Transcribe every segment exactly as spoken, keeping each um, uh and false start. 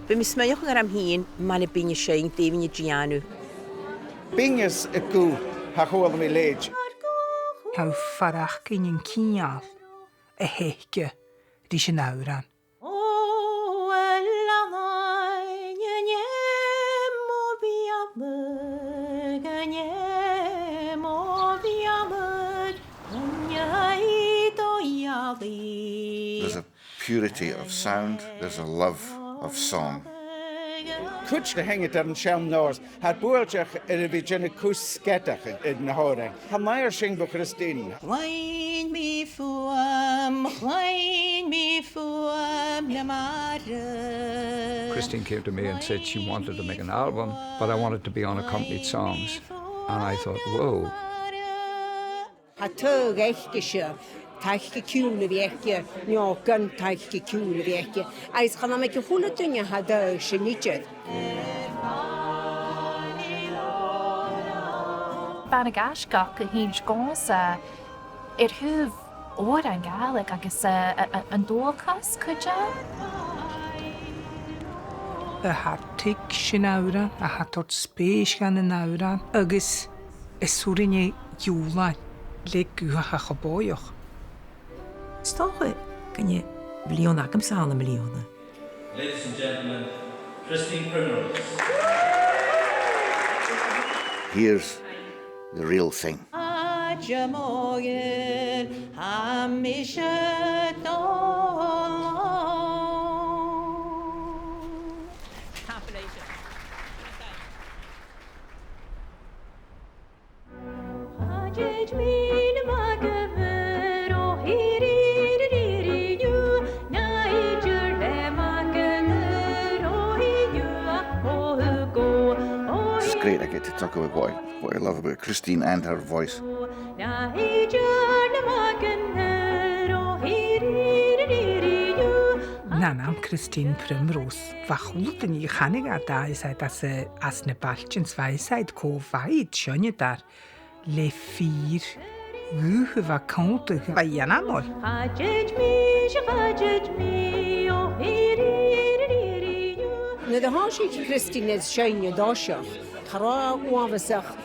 Bidh mi a' smaoineachadh orm fhìn, mar a bhiodh mi a' seinn, dè bhiodh mi a' dèanamh. Bidh mi a' smaoineachadh, tha cuimhne agam a leithid. Tha faireachdainn cianail a th' aice ris an òran. There's a purity of sound, there's a love of song. Cuid de sheinneadairean seann-nòs, tha iad buailteach air a bhith a' dèanamh cus sgeadachd air na h-òrain. Tha mi air seinm bho Christine. Chluinn mi fuaim, chluinn mi fuaim na mara. Christine came to me and said she wanted to make an album, but I wanted to be on accompanied songs. And I thought, whoa. Tha taigh aice-se, taic-ciùil a bh' aice, no gun taic-ciùil a bh' aice. Agus chan ann aig a h-uile duine a tha an taigh sin idir. Bha e na ghaisgeach a thighinn dhòmhsa air thaobh òrain Gàidhlig agus, eh, a, a, an dualchas cuideachd. A tha a' tuigsinn an òran, a tha a' toirt spèis dhan an òran, agus is urrainn e giùlan le guth a tha cho bòidheach. 'S dòcha gun e bliadhna agamsa ann am bliadhna. Ladies and gentlemen, Christine Primrose. Here's the real thing. It's great, I get to talk about what I, what I love about Christine and her voice. Nan àm Christine Primrose, bha a h-uile duine a chanadh iad, is iad às, às na bailtean, is bha fhios aca cò bha iad, seinneadair le fìor ghuth a bha a' cunntadh, bha e ainmeil. Nuair a thòisich Christine a' seinn an toiseach, cha robh e uabhasach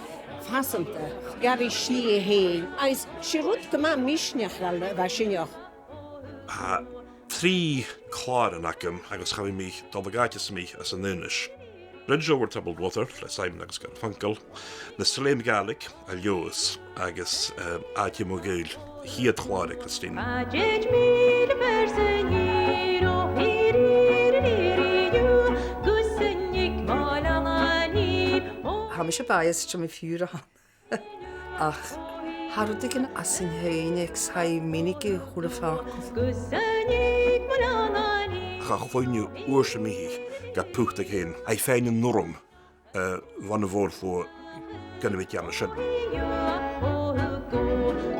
fasanta, gheibh i slighe fhèin, agus 's e rud gu math misneachail a bha sin. Tha trì clàran agam agus cha bhi mi a' dol a dh'àiteas mi às an aonais. Bridge Over Troubled Water le Simon agus Garfunkel, Na Sleighim Gàidhlig à Leòdhas agus, eh, Àite Mo Ghaoil, a' chiad chlàr aig Christine. Tha mise biased, tha mi fiùrach. Ach tha rudeigin às an fheadhainn aig Simon a' cur am facal. Cha chluinn thu uair sam bith ga phutadh fhèin, tha e faighinn an urram, eh, bhon a' mhòr-shluagh gun a bhith a' dèanamh sin.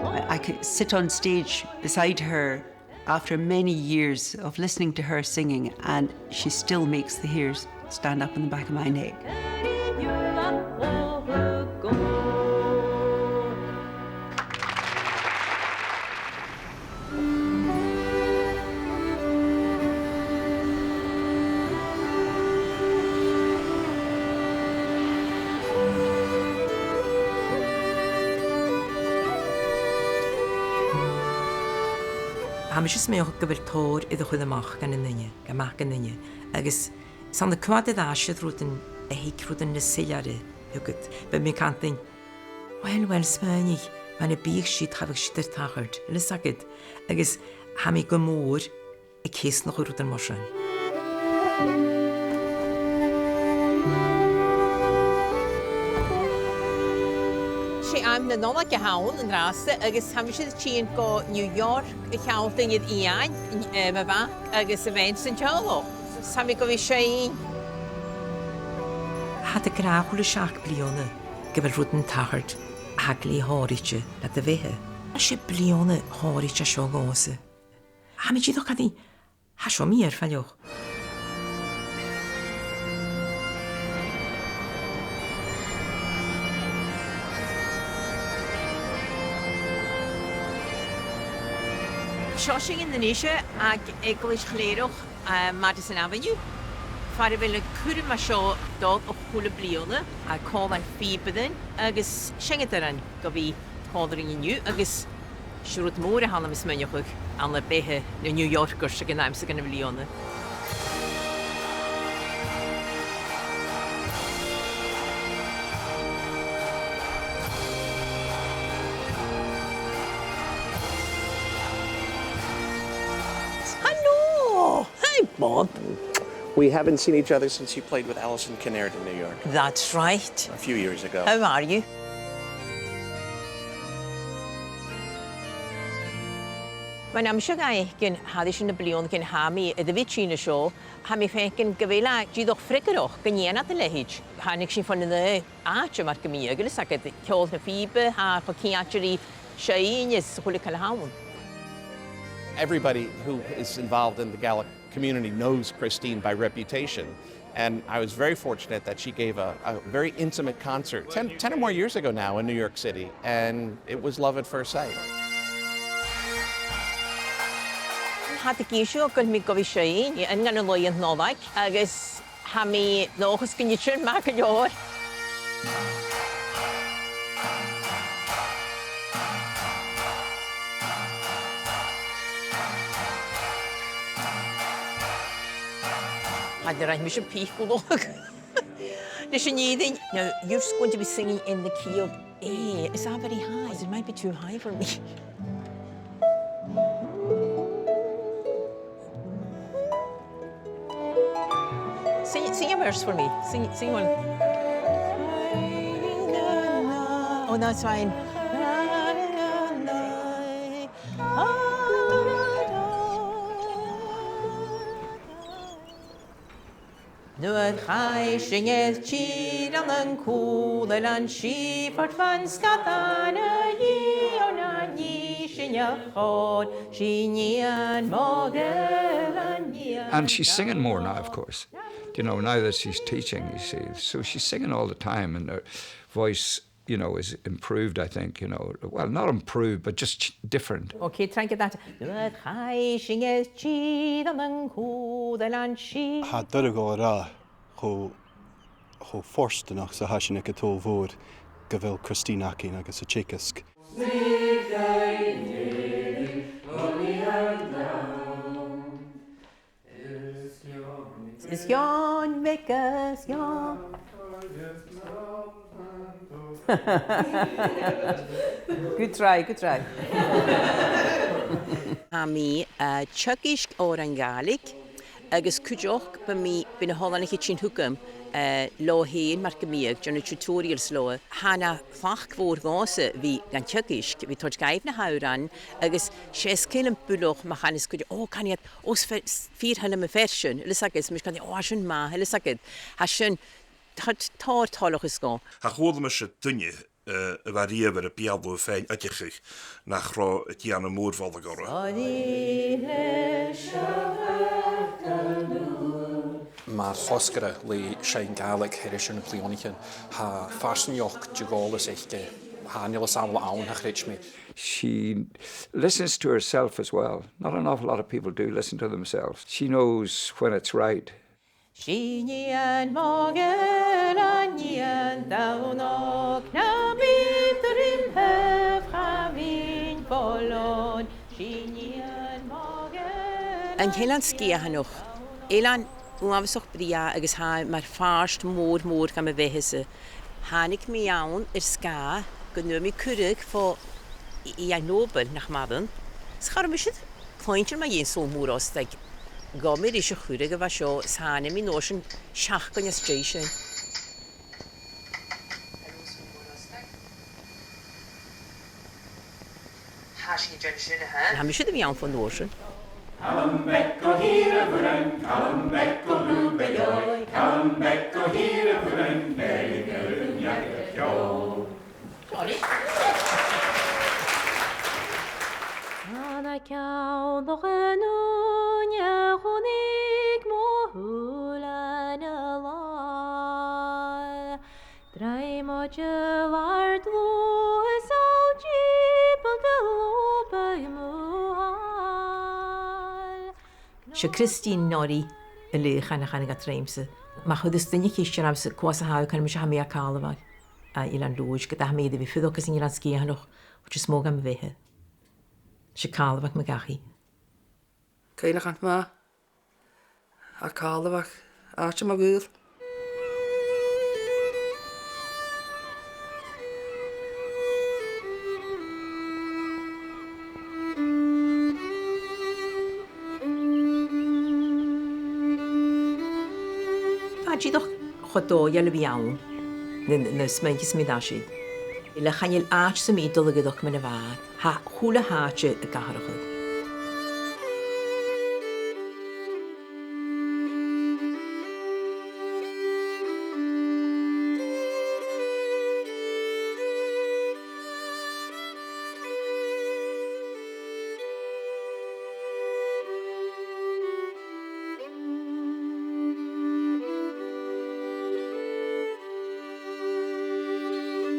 I, I could sit on stage beside her after many years of listening to her singing, and she still makes the hairs stand up on the back of my neck. Tha mise a' smaoineachadh gu bheil tòrr air a chur a-mach dhan an duine, dha mac an duine, agus 's ann a' coimhead air ais air rudan a thig rudan nas soilleire thugad, bidh mi a' cantainn, uill, uill, smaoinich, mura biodh siud, cha bhiodh siud air tachairt, a bheil fhios agad, agus tha mi gu mòr a' ceasnachadh rudan mar sin. 'S e àm na Nollaig a th' ann an-dràsta agus tha mise a' tighinn gu New York a shealltainn air Iain, eh, mo mhac, agus a bhean san teaghlach. Tha mi gu bhith a' seinn. Tha iad ag ràdh a h-uile seachd bliadhna gu bheil rudan a' tachairt a tha glè shònraichte nad bheatha. 'S e bliadhna shònraichte seo dhòmhsa. Tha mi dìreach ag ràdh, tha seo mu dheireadh, fàileadh. Seo sinn a-nis aig Eaglais Chlèireach, eh, Madison Avenue. Far a bheil an cur mar seo a' dol a h-uile bliadhna, tha còmhlan phìobairean agus seinneadairean gu bhith còmhla rinn an-diugh, agus 's e rud mòr a th' ann, tha mi a' smaoineachadh, ann am beatha na New Yorkers aig an àm sa dhen bhliadhna. Hello! Hey, Bob! We haven't seen each other since you played with Alison Kinnaird in New York. That's right. A few years ago. How are you? Mar a tha mise a' faicinn thairis air na bliadhnaichean a tha mi air a bhith a' tighinn an seo, tha mi a' faicinn gu bheil e dìreach freagarrach gun dèan iad a leithid. Thàinig sinn fon an aon àite mar gum biodh, a bheil fhios agad, ceòl nam phìoba, tha e cho ceangailte ri seinn is a h-uile càil a th' ann. Everybody who is involved in the Gaelic community knows Christine by reputation, and I was very fortunate that she gave a, a very intimate concert ten, ten or more years ago now in New York City, and it was love at first sight. Tha e ag innse dhomh gu bheil mi gu bhith a' seinn aon de na laoidhean Nollaig, agus tha mi an dòchas gun tèid sin math gu leòr. Chan eil mise pìc gu leòr. Leis an fhìrinn. Now, you're going to be singing in the key of A. Is that very high? It might be too high for me. Sing, sing a verse for me. Sing, sing one. Oh, that's fine. Nuair a chaidh sinn air tìr ann an cùl an Seaforth, bha an sgadan a dhìon an nì sinn a chòir, 's i nighean mo ghaol an nighean. And she's singing more now, of course. You know, now that she's teaching, you see. So she's singing all the time, and her voice, you know, is improved, I think, you know. Well, not improved, but just ch-, different. Okay, try and get that. Nuair a chaidh sinn air tìr ann an cùl an Seaforth. Tha e doirbh a ràdh cho, cho fortanach 's a tha sinn aig an t-Sabhal Mhòr gu bheil Christine againn agus a teagasg. Is Eòin Mhic, is Eòin. Good try, good try. Tha mi, eh, a' teagasg òrain Ghàidhlig, agus cuideachd bidh mi, bidh na h-òrain a' tighinn thugam, eh, leotha fhèin mar gum biodh, dèanamh tutorials leotha. Tha e na thlachd mhòr dhòmhsa a bhith gan teagasg, a bhith toirt dhaibh na h-òrain, agus 's e sgeul am buileach ma chanas cuideigin, "Ò, canaidh iad os fe-, s-, fìor thoil leam am fear sin," a bheil fhios agad, 's mi a' cantainn, "Ò, tha sin math," a bheil fhios agad. Tha sin, tha, tha tòrr thoileachas dhomh. Cha chuala mise duine, eh, a bha riamh air a beulaibh fhèin oideachadh nach robh a' dèanamh mòr-mholadh oirre. Mar fosgladh le seinn Gàidhlig thairis air na bliadhnaichean, tha farsaingeachd de dh'eòlas aice, chan eil fhios agam an-dràsta, chreid mi. She listens to herself as well. Not an awful lot of people do listen to themselves. She knows when it's right. 'S i nighean mo ghaol an nighean Domhnach, nam biodh tu rim thaobh cha bhithinn fo leòn. 'S i nighean mo ghaol an... An t-Eilean Sgitheanach, eilean uabhasach brèagha agus tha e mar phàirt mòr, mòr dha mo bheatha-sa. Thàinig mi ann air sgàth gun d' fhuair mi cuireadh bho Iain Noble, nach maireann. 'S cha robh mise a' cluinntinn mu dheidhinn Sabhal Mòr Ostaig. Ghabh mi ris a' chuireadh a bha seo, 's thàinig mi an uair sin seachdain às dèidh sin. Tha sinn a' dèanamh sin, a-ha. Tha mise air a bhith ann bhon uair sin. Calum beag o hir a' bhùirn, calum beag o lùb a dheòidh, calum beag o hir a' bhùirn, beir an fhearann eagal ceòl. Ann an ceann Loch an Ùine chunnaic mo shùilean an là. Druim o dh'fheòil dlùth is àl-dìobailte lùb a' mhùil. Seo Christine Norrie, a' leughadh a chanadh iad riumsa. Ma chuireas duine ceist ormsa cò às a tha thu, canaidh mise tha mi à Càrlabhagh, à Eilean Leòdhais, ged a tha mi air a bhith a' fuireach anns an Eilean Sgitheanach, ach 's e as motha dham bheatha. 'S e Càrlabhagh mo dhachaigh. Cuimhneachan math à Càrlabhagh, àite mo ghaoil. Tha e dìreach cho dòigheil a bhith ann, na, na smaointean sam bith a tha siud. Uill, chan eil àite sam bith a' dol a dh'fhuireach mun a' bhàrr. Tha a h-uile h-àite ag atharrachadh.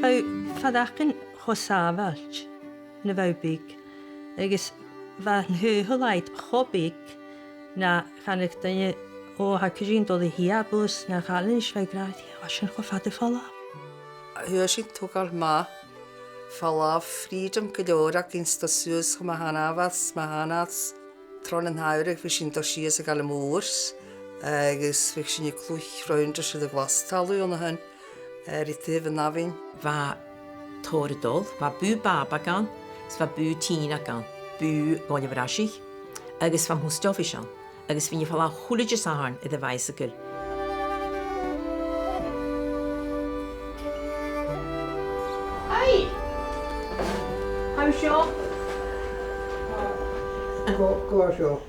Bha faireachdainn cho sàbhailte nuair a bha thu beag, agus bha an t-saoghal agad cho beag nach canadh duine, "Ò, tha cuideigin a' dol a Shiabost," no "Chan eil, bha e ag ràdh, tha sin cho fada falbh." Fhuair sinn togail math, falbh, freedom gu leòr againn, 's dol suas cho math 's a bha, 's math 's a bha. Tron an t-samhradh bha sinn a' dol sìos a Ghaillimh Mòr, agus bha sinn a' cluich round an siud a' Ghlas Talamh an sin, air taobh an abhainn. Bha tòrr a' dol, bha bùth Bàbag ann, 's bha bùth Tìne ann, bùth Dhòmhnaill a' Bhraisidh, agus bha am post office ann, agus bhithinn a' falbh a h-uile Disathairne air a' bhaidhsagal. Hi! How seo? Go, go seo.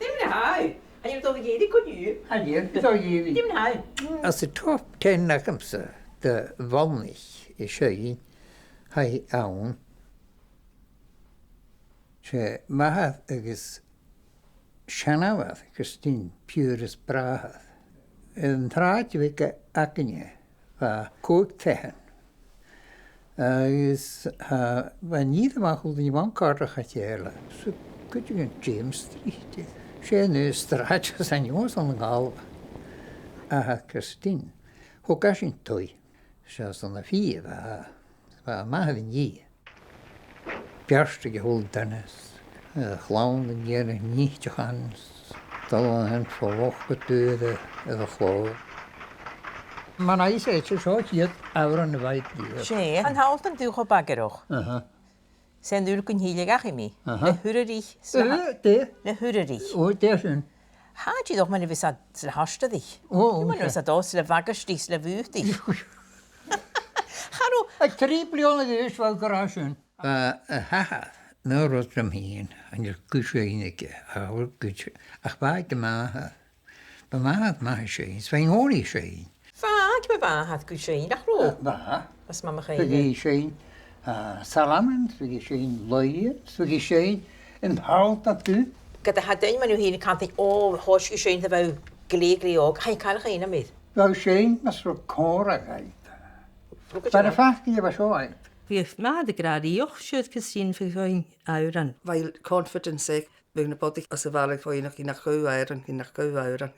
Dè mar a tha thu? An e dol a dh'èirigh gu nìomh? An e dol a dh'èirigh? Dè mar a tha thu? Anns an top ten agamsa de bhalnaich a' seinn, tha i ann. 'S e m' athair agus seanmhair Christine, piuthar is bràthair. An t-sràid a bh' aig, againne, bha còig taighean. Agus, tha, bha nì a bha a' dol dhan a' bhanc àrd a chaidh eile. So, cuideigin James Street. 'S e an aon sràid as an fheàrr san Gàidhlig. Athair Christine. Thog e sin tòrr. Seo son a' fighe, bha, bha math air an fhighe. Beartaigh a h-uile duine, a' chlann a' dèanamh nite a chanas, dol an sin fo bhochd gu dùr air a' chlòimh. Mar a tha e, 's e seo a' chiad òran a bha iad a' dèanamh. 'S e. An t-òran a tha thu cho bagaireach. Aha. 'S e an t-òran gun till a ghabh mi. Aha. Le hurarich. Eh, dè? Le hurarich. Ò, dè sin? Tha, dìreach mar a bhios iad le h-astarraich. Ò, ò, mar a bhios iad os le bagaistich, le bhùthaich. Cha robh. Aig trì bliadhna a dh'aois bha gu robh sin. Bha a h-athair, na rud rium fhìn, chan eil guth-seinn aige, a bheil guth-, ach bha aig m' athair. Bha m' athair math a' seinn, 's bha e an-còmhnaidh a' seinn. Bha, aig mo mhàthair guth-seinn, nach robh? Bha. Bha 's math mo chuimhne. Bhiodh i a' seinn, ah, Solomons, bhiodh i a' seinn Laoidhean, bhiodh i a' seinn An t-Allt a Dhubh. Ged a tha daoine mar thu fhèin a' cantainn, ò, thòisich i a' seinn nuair a bha i glè, glè òg, chan eil càil a chèin a-nis. Bha i a' seinn mus robh còmhradh aice. Bha na faclan a bha seo aice. Bha m' athair ag ràdh riamh, siud Christine, bha i a' seinn òrain. Bha confidence aice. Bhiodh na bodaich anns a' bhaile a' faighneachd, nach gabh òran, nach gabh òran.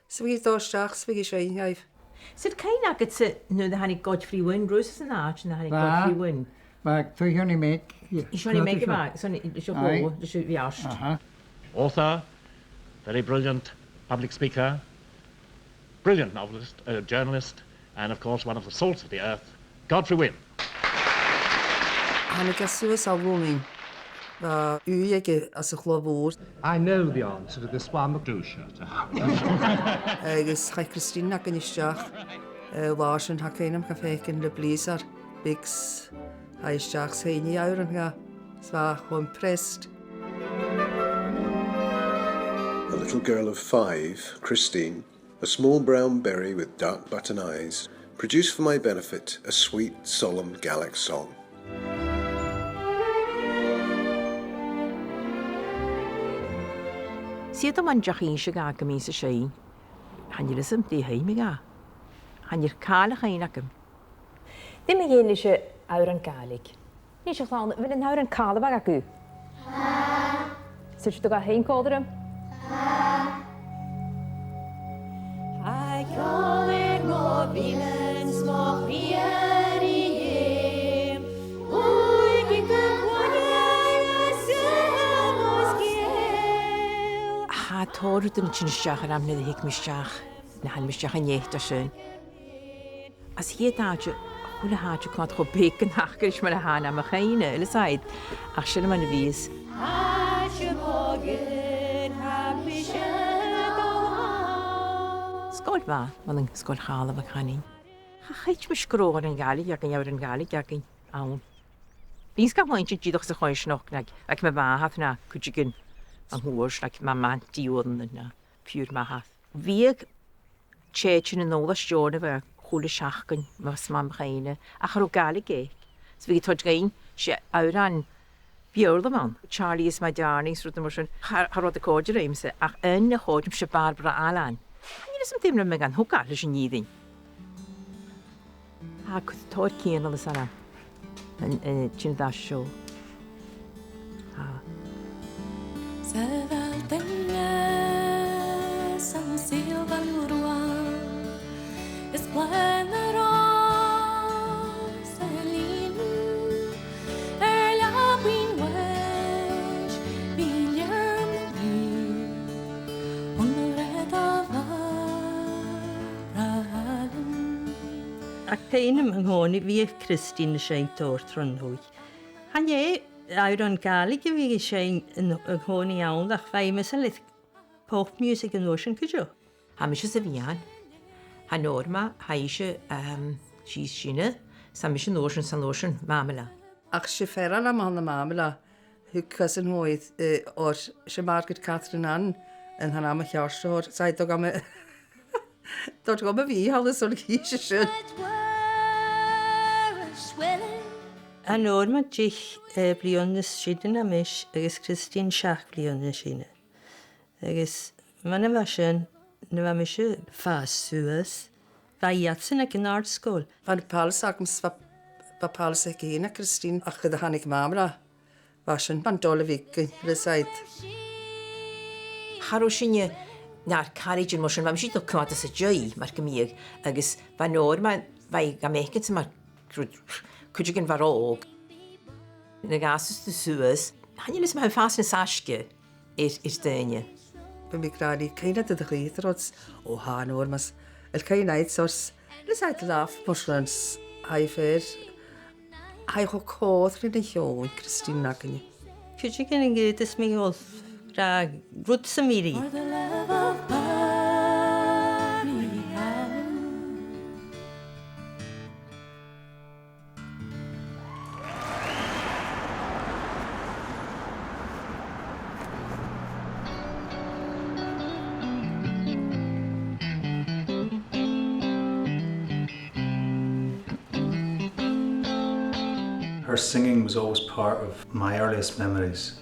'S bhiodh i a' dol a-steach, 's bhiodh i a' seinn dhaibh. 'S e, cuimhne agadsa nuair a thàinig Godfrey Wynne, rud san àite nuair a thàinig Godfrey Wynne? Bha, bha, Seonaidh Meg, yeah. Seonaidh Meg, bha, Seonaidh, Seonaidh Meg. Aha. Author, very brilliant public speaker, brilliant novelist, uh, journalist, and of course one of the salts of the earth, Godfrey Wynne. Thàinig e suas à Lunnainn, bha ùidh aige anns a' chladh mhòr. I know the answer to this one, but do shut up. Agus chaidh Christine againn a-steach, eh, an latha sin, tha cuimhne agam, chaidh i fhaicinn le blizzard, big s-, chaidh i a-steach 's sheinn i òran dha, 's bha i cho impressed. A little girl of five, Christine, a small brown berry with dark button eyes, produced for my benefit a sweet, solemn Gaelic song. 'S iad am meadhan deach innse dha gum bithinn-sa a' seinn. Chan eil fhios agam dè thèid mi dha. Chan eil càil a chèin agam. Dè mu dheidhinn leis an òran Gàidhlig? Nise, a chlann, a bheil an t-òran Càrlabhagh agaibh? Tha. 'S e sibh a tha a' seinn còmhla rium? Tha. Rudan a' tighinn a-steach orm nuair a thig mi a-steach, nuair a thàinig mi a-steach an-dè an sin. Às a' chiad àite, chuile h-àite coimhead cho beag an taca ris mar a tha e na mo chuimhne, a Liosaid. Ach sin mar a bhios. Sgoil mhath, mar an sgoil chàil a bh' againn. Cha chreid mise gun robh òran Gàidhlig againn, òran Gàidhlig againn ann. Bidh sgoilearan dìreach sa chois nach, like, like mo mhàthair no cuideigin an uair, like, mo mhàthair Diùrna no piuthar m' athar. Bhiodh tè a' tighinn a-null às dèidh a bhith a' chùl a' seachdain, mas math mo chuimhne, ach cha robh Gàidhlig aice. So bhiodh i a' toirt dhuinn, 's e òran Beurla a bh' ann, Charlie is My Darling, 's rudan mar sin. Cha, cha robh iad a' còrdadh riumsa, ach aon a chòrd rium, 's e Barbara Allen. Chan eil fhios agam dè am fear a bha gan togail leis an fhìrinn. Tha cuid tòrr cianalas ann an, an, an, tighinn a-steach seo. Tha. Sa bheil duine san saoghal gu robh is plean a ràdh sa lìonadh air leabaidh mhais, bidh leum na bhruth on rud a bha. Ach tha cuimhne agam an-còmhnaidh, bhiodh Christine a' seinn tòrr tron t-saoghal. Chan e òrain Ghàidhlig a bhiodh i a' seinn an, an-còmhnaidh ann, ach bha i measail air pop music an uair sin cuideachd. Tha mise sa mheadhan. Tha Norma, tha ise, ehm, sìos an sin, 's tha mise an uair sin, san uair sin, Mamala. Ach 's e fear eile a bh' ann am Mamala, thug cousin dhomh i, eh, oir 's e Margaret Catherine Anne an t-ainm a cheart air, 's e, thug e dhomh, thug e dhomh a bhith a' dol air a' chìs sin. Tha Norma deich, eh, bliadhna nas sine na mise agus Christine seachd bliadhna nas sine. Agus mar a bha sin, nuair a bha mise a' fàs suas, bha iadsan aig an àrd-sgoil. Bha na palace agamsa, bha, bha palace aig Christine, ach ged a thàinig Mamala, bha sin mar dol a bhith gan Liosaid. Cha robh sinne nar caraidean mar sin, bha mise a' dol coimhead às an dèidh, mar gum biodh, agus bha Norma, bha i gam fhaicinn-sa mar cuideigin a bha ro òg. Nuair a dh'fhàsas tu suas, chan eil fhios agam, tha mi a' fàs nas fhaisge air, air daoine. Bha mi ag ràdh ri cuine de do chridhe, rud, o tha Norma, mas, a bheil cuimhne agad air, Liosaid, laugh mar sin, tha i fìor, tha i cho còir ri na h-eòin, Christine, againne. Cuideigin an ceudnas mi a dhol a ràdh rud sam bith rithe. Her singing was always part of my earliest memories.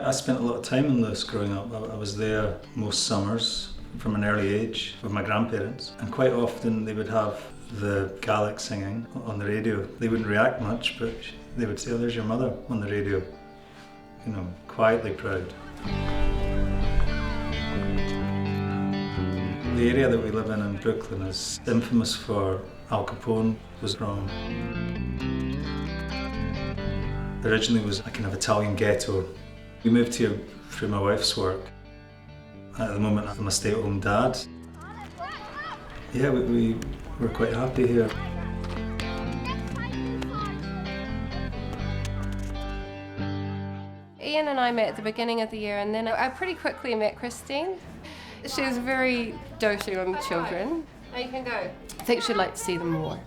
I spent a lot of time in Lewis growing up. I, I was there most summers from an early age with my grandparents, and quite often they would have the Gaelic singing on the radio. They wouldn't react much, but they would say, "Oh, there's your mother on the radio." You know, quietly proud. The area that we live in, in Brooklyn, is infamous for Al Capone was from. Originally was a kind of Italian ghetto. We moved here through my wife's work. At the moment, I'm a stay-at-home dad. Yeah, we, we, we're quite happy here. Ian and I met at the beginning of the year, and then I pretty quickly met Christine. She was very doting on the children. Now you can go. I think she'd like to see them more.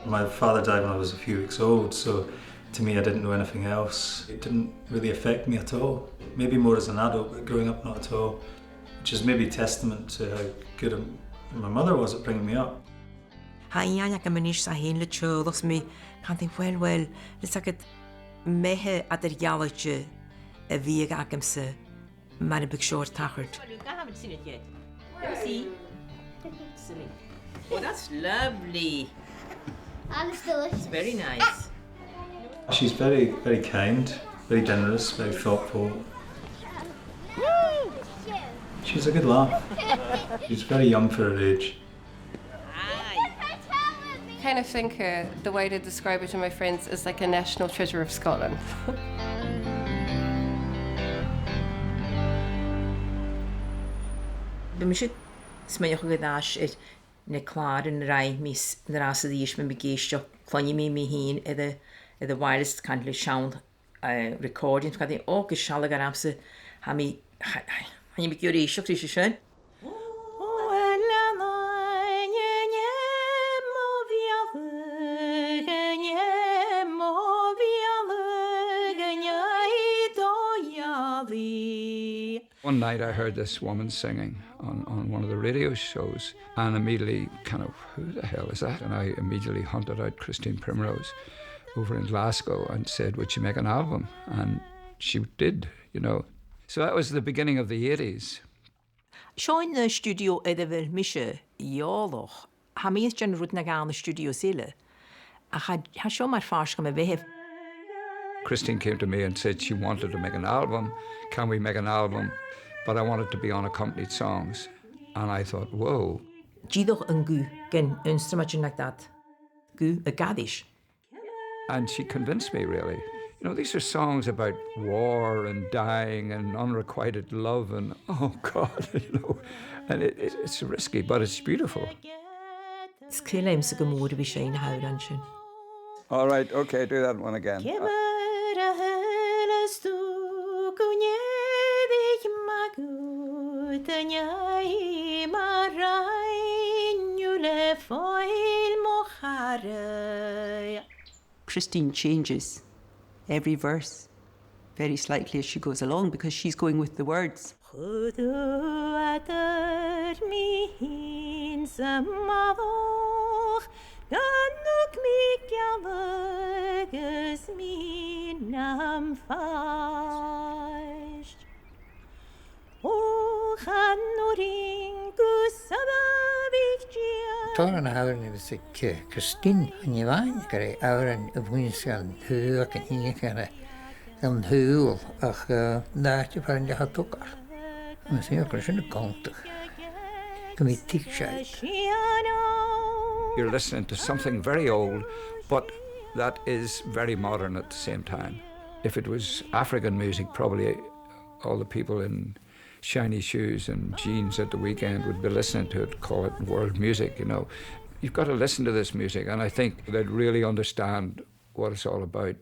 My father died when I was a few weeks old, so to me, I didn't know anything else. It didn't really affect me at all. Maybe more as an adult, but growing up, not at all. Which is maybe testament to how good my mother was at bringing me up. Tha Iain agam a-nis, 's e a th' ann le teaghlach, 's mi a' cantainn, uill, uill, 's e agad, am beatha eadar-dhealaichte a bhiodh agamsa mura biodh seo air tachairt. Well, you can have it seen it yet. Let me see. Silly. Oh, that's lovely. That looks delicious. It's very nice. She's very, very kind, very generous, very thoughtful. She's a good laugh. She's very young for her age. Kind of think her, the way to describe her to my friends is like a national treasure of Scotland. Bha mise a' smaoineachadh air ais air na clàran a rinn mi s-, an-dràsta, is bha mi ag èisteachd, cluinnidh mi mi fhìn air a', air a' wireless, can, le seann, eh, recording, can, o, gu sealladh ormsa, tha mi, tha, tha, chan eil mi ag iarraidh èisteachd ris an sin. One night I heard this woman singing on, on one of the radio shows and immediately kind of, "Who the hell is that?" And I immediately hunted out Christine Primrose over in Glasgow and said, "Would she make an album?" And she did, you know. So that was the beginning of the eighties. Seo an studio air a bheil mise eòlach. Tha mi a' dèanamh rud no dhà ann an studios eile. Ach tha, tha seo mar phàirt dhen a' bheatha. Christine came to me and said she wanted to make an album. "Can we make an album? But I want it to be unaccompanied songs." And I thought, "Whoa." Dìreach an guth dhen instrument sin, like that. Guth a' gabhail. And she convinced me, really. You know, these are songs about war and dying and unrequited love and, oh God, you know, and it, it, it's risky, but it's beautiful. Is caomh leamsa gu mòr a bhith a' seinn na h-òrain sin. All right, okay, do that one again. Ciamar a shaoileas tu gun èirich m' agad an aghaidh mar rinn thu le foill mo charaidh? Christine changes every verse. Very slightly as she goes along because she's going with the words. Chuir thu eadar mi fhìn 's am malach, gan tug mi gealladh agus mi nam phàiste. O, chan urrainn gu sàmhach Dia. Tòrr de na h-òrain a bh' aig, eh, Christine, chan e a-mhàin gur e òrain a bhuineas dhan t-saoghal, ach an t-saoghal, an t-saoghal, ach, eh, an t-àite far an deach a togail. Agus tha mi a' creidsinn gu bheil sin a' cunntadh gum bi tuigse agad. You're listening to something very old, but that is very modern at the same time. If it was African music, probably all the people in shiny shoes and jeans at the weekend would be listening to it, call it world music, you know. You've got to listen to this music, and I think they'd really understand what it's all about.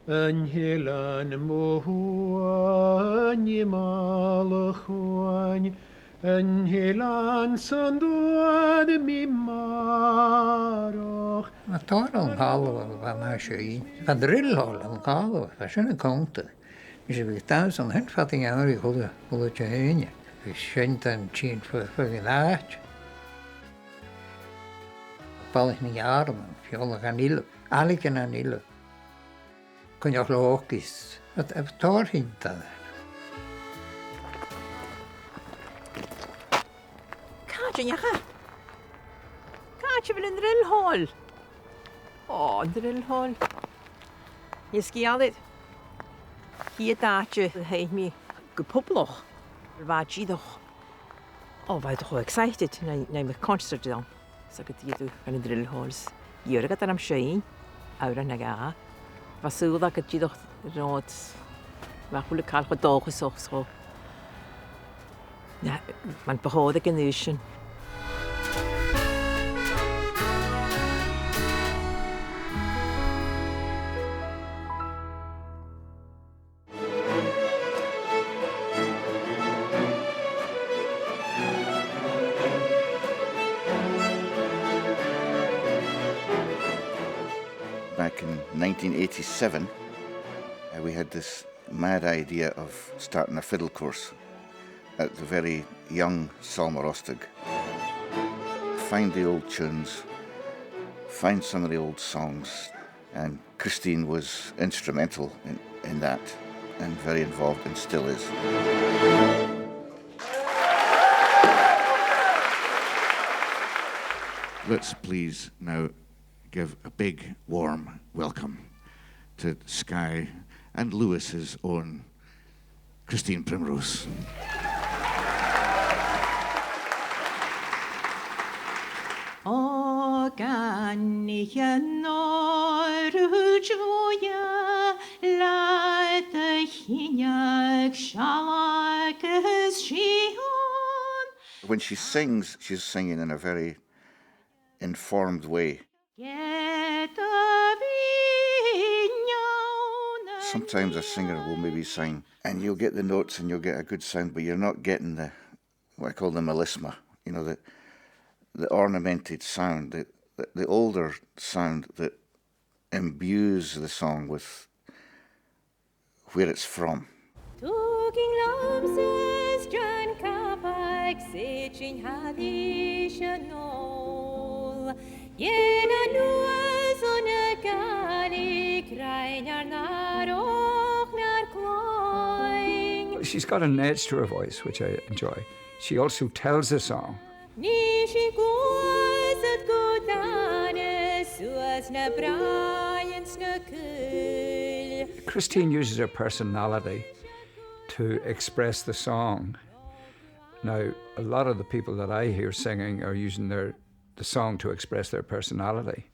An t-eilean mo thuath, an t-eilean 's an tuath mi marbhadh. Tha tòrr ann an Gallaibh a bha mar sin. Bha an drill hall ann an Gallaibh, bha sin a' cunntadh. Is bha iad a' dannsa an sin fad a' gheamhraidh a h-uile, a h-uile Dihaoine. Bha sin a' tighinn fa, fa, fad an àite. Balaich nan Geàrr, Feòla nan Eilean, Ailigin nan Eilean. Coinneach Lòcaidh, a, a, tòrr dhiubh. Càit an deach e? Càit a bheil an drill hall? Ò, an drill hall. Nì sgeul air. Ciad àite a thàinig mi gu poblach. Bha e dìreach, ò, bha iad cho excited, nuair, nuair a bha concert ann. 'S aca dìreach gun an drill hall. Dh'iarradh iad orm seinn, òran no dhà. Bha sùil agad dìreach ron rud. Bha a h-uile càil cho dòchasach 's cho. Na, mar bu chòir aig an aois sin. Back in nineteen eighty-seven, uh, we had this mad idea of starting a fiddle course at the very young Sabhal Mòr Ostaig. Find the old tunes, find some of the old songs, and Christine was instrumental in, in that and very involved and still is. Let's please now give a big, warm welcome to Skye and Lewis's own Christine Primrose. Ò, gàirnealair ùidh, leat a' chinneadh sealg is sìon, When she sings, she's singing in a very informed way. Sometimes a singer will maybe sing, and you'll get the notes and you'll get a good sound, but you're not getting the, what I call the melisma, you know, the, the ornamented sound, the, the, the older sound that imbues the song with where it's from. Tugainn leamsa John Capaig, seinnidh e thairis a-null. Dèan a-nuas on a' Ghàidhlig, rinn ar n-àrach nar cloinn. She's got an edge to her voice, which I enjoy. She also tells a song. Nì sinn gluasad gu dàna suas na bràithrean 's na cuill. Christine uses her personality to express the song. Now, a lot of the people that I hear singing are using their, the song to express their personality.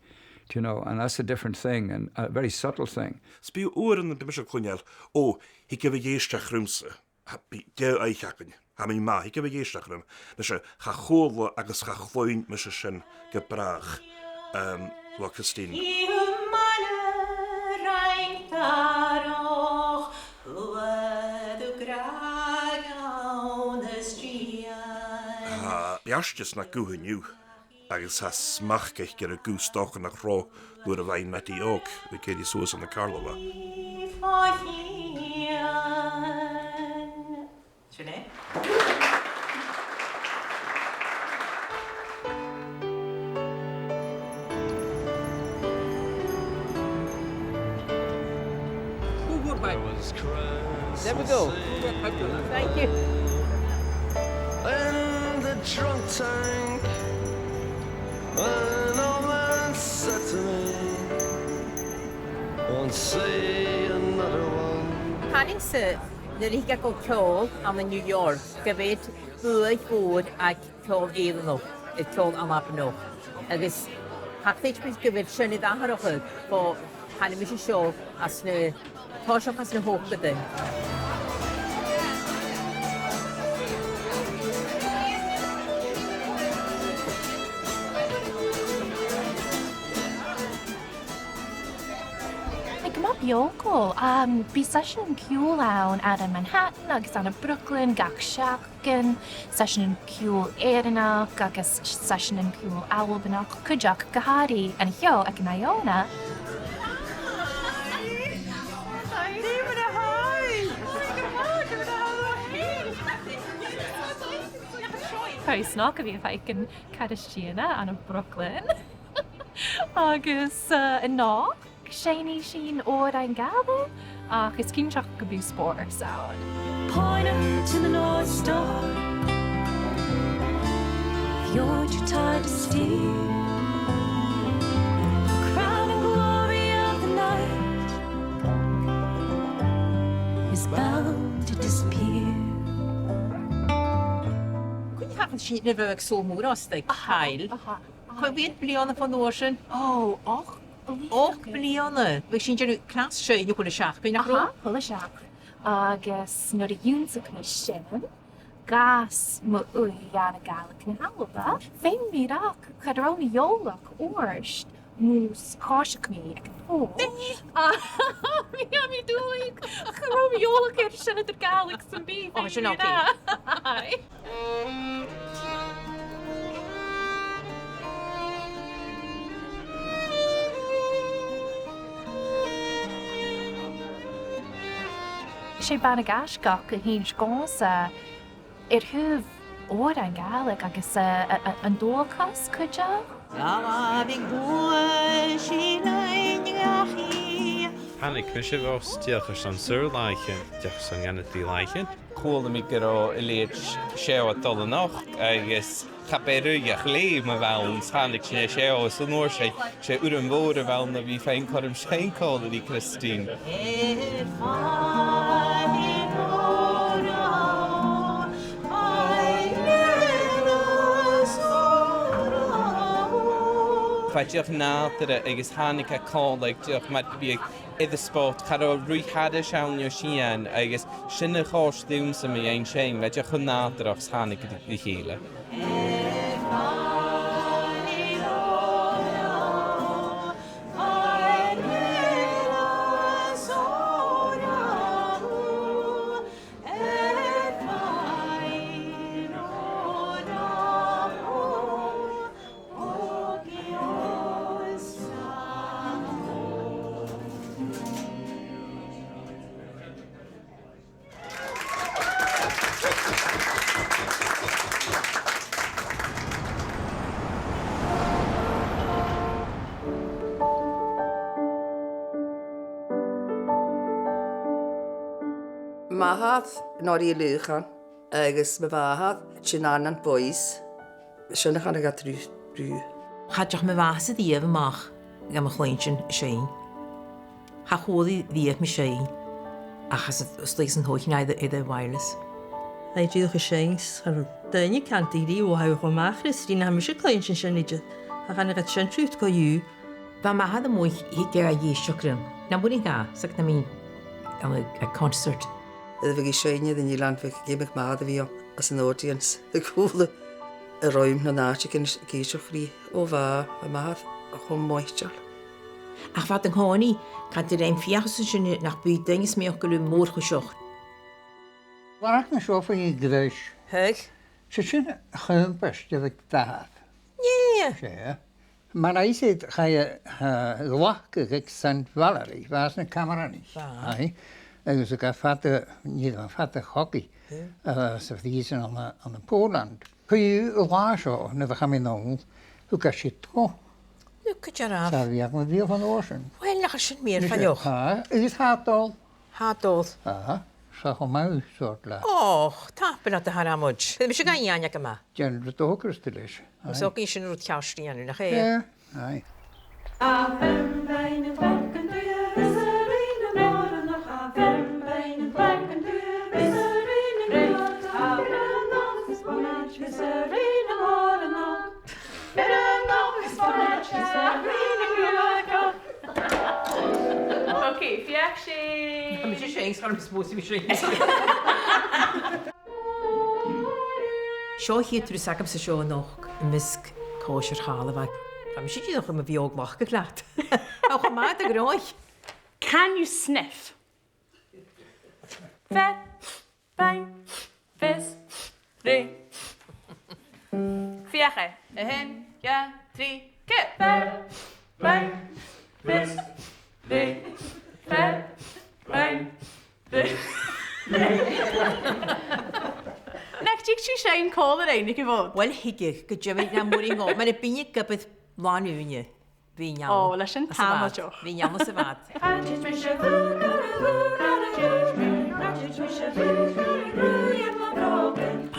Do you know? And that's a different thing and a very subtle thing. 'S bidh uaireannan, bidh mise a' cluinntinn, "Ò, thig a bhith ag èisteachd riumsa. Tha, bidh deagh oidhche againn. Tha mi math, thig a bhith ag èisteachd rium." Mise, cha chuala agus cha chluinn mise sin gu bràth, um, le Christine. Tha beartas na guth an-diugh, agus tha smachd aice air a guth 's dòcha nach robh nuair a bha i madainn òg, bha i ag èirigh suas ann an Carlabhagh. Sinead? There we go. Thank you. In the drunk tank, an old man said to me, "Won't see another one." Chanainn-sa nuair a thig e gu ceòl ann an New York gu bheil buaidh mhòr aig ceòl Èireannach, aig ceòl Albanach. Agus tha mi a' creidsinn gu bheil sin air atharrachadh bho thàinig mise seo anns na, toiseach anns na h-ochdadan. Like, gu math beòthail, um, bidh seiseanan ciùil ann, ann am Manhattan agus ann am Brooklyn gach seachdain, seiseanan ciùil Èireannach agus seiseanan ciùil Albannach cuideachd, gu h-àraidh an seo aig an Iona. Tha e snog a bhith a' faicinn Cairistìona ann am Brooklyn. Agus, uh, a-nochd, seinnidh sinn òrain Ghàidhlig, ach is cinnteach gum bi spòrs ann. Point her to the North Star. If you're too tired to steer, the crowning glory of the night is bound to disappear. Cuin a thachair sibh ri bhith aig Sabhal Mòr a-staigh, Kyle? Aha. Cia mheud bliadhna bhon uair sin? Ò, ochd bliadhna. Ochd bliadhna. Bha sinn a' dèanamh clas seo a h-uile seachdain, nach robh? Aha, a h-uile seachdain. Agus nuair a dh'ionnsaich mi sin, gus mo ùidh ann an Gàidhlig na h-Alba, feumaidh mi ràdh gun robh mi eòlach uair sin mus choisich mi aig an t-Sabhal. A, bha mi an dùil gun robh mi eòlach air sin eadar Gàidhlig sam bith. Ò, sin, okay. Aye. 'S e Bean-a-Ghaisgeach a th' innte dhòmhsa air thaobh òrain Ghàidhlig agus, eh, a, a, an dualchas cuideachd. Thàinig mise bhos dìreach airson saor-làithean, dìreach airson Gàidhlig Dì-làithean. Chuala mi gun robh a leithid seo a' dol a-nochd, agus cha b' e rudeigin a bh' ann, thàinig sinn an seo, is an uair sin, 's e urram mòr a bh' ann a bhith faighinn cothrom seinn còmhla ri Christine. Bha e dìreach nàdarra agus thàinig e còmhla dìreach mar gum biodh air an spot, cha robh ruith thairis ann no sìon, agus sin a chòrd riumsa mu dheidhinn sin, bha e dìreach cho nàdarrach 's thàinig iad ri chèile. M' athair, Norrie Lùchan, agus mo mhàthair, Tina Annan Boyce. Sin a chanadh iad riutha. Cha deach mo mhàthair-sa riamh a-mach dha mo chluinntinn a' seinn. Cha chuala i riamh mi a' seinn, ach às an, às dèidh san tòisich i air a, air a wireless. Tha i dìreach a' seinn, 's cha robh duine a' cantainn rithe, o, tha thu cho math, Christine, tha mise a' cluinntinn sin idir. Cha chanadh iad sin riut co-dhiù. Bha m' athair a-muigh, thig e a dh'èisteachd rium. Nam b' urrainn dha, 's aig na mi ann an, a' concert. Nuair a bhiodh i a' seinn air an eilean, bhiodh iomadh màthair a bhiodh ann às an audience a' còmhradh. A' ruith ann an àiteigin ag èisteachd rithe. O bha, bha m' athair cho moiteil. Ach bha iad an-còmhnaidh, chan eil fhios agam an sin nach biodh duine a' smaoineachadh gu bheil e mòr cho seachd. Bharrachd na seo faoi ghreis. Thig. 'S e sin a' champas de bhiodh d' athair. Nì. 'S e. Mar a thuirt iad, chaidh a, a ghlacadh aig Saint Valery, bha e anns na Camshronaich. Bha. Aye. Agus thug e fada, nì, fada chogaidh, eh, sa phrìosan ann an, ann am Poland. Co-dhiù, an latha seo, nuair a chaidh mi a-null, thug e siud dhomh. Thug e dearmad. 'S a bhith agam a-riamh an uair sin. Uill, nach eil sin mìorbhaileach. Tha, agus tha e a' dol. Tha e a' dol. Aha, 's e cho math sort leat. Och, tapadh leat, a Dhòmhnaill. Bidh mise ga dhèanamh gu math. Dèan rud a thogras tu leis. Aye. So, bidh sin rud ceart a dhèanamh, nach e? Yeah, aye. Okay, feuch sinn. Tha mise a' seinn, 's chan eil mi a' smaoineachadh gu bheil mi a' seinn. Seo a' chiad turas agamsa seo a-nochd am measg còisir Chàrlabhagh. Tha mise dìreach a' dol a bhith a' glacadh leat. Tha e cho math, a ghràidh. Can you sniff? Fear, bain, fios, rith. Feuch e. A h-aon, dhà, trì, ceithir. Fear, bain, fios, rith. Fear, bain, fios, rith. Nach tig sibh seinn còmhla rinn aig a' Mhòd? Uill, thigibh, gu dearbh, nam b' urrainn dhomh. Mura bi e ag obair, làn-ùine. Bidh e ann. Ò, leis an t-àm seo. Bidh e ann sa bhad. Tha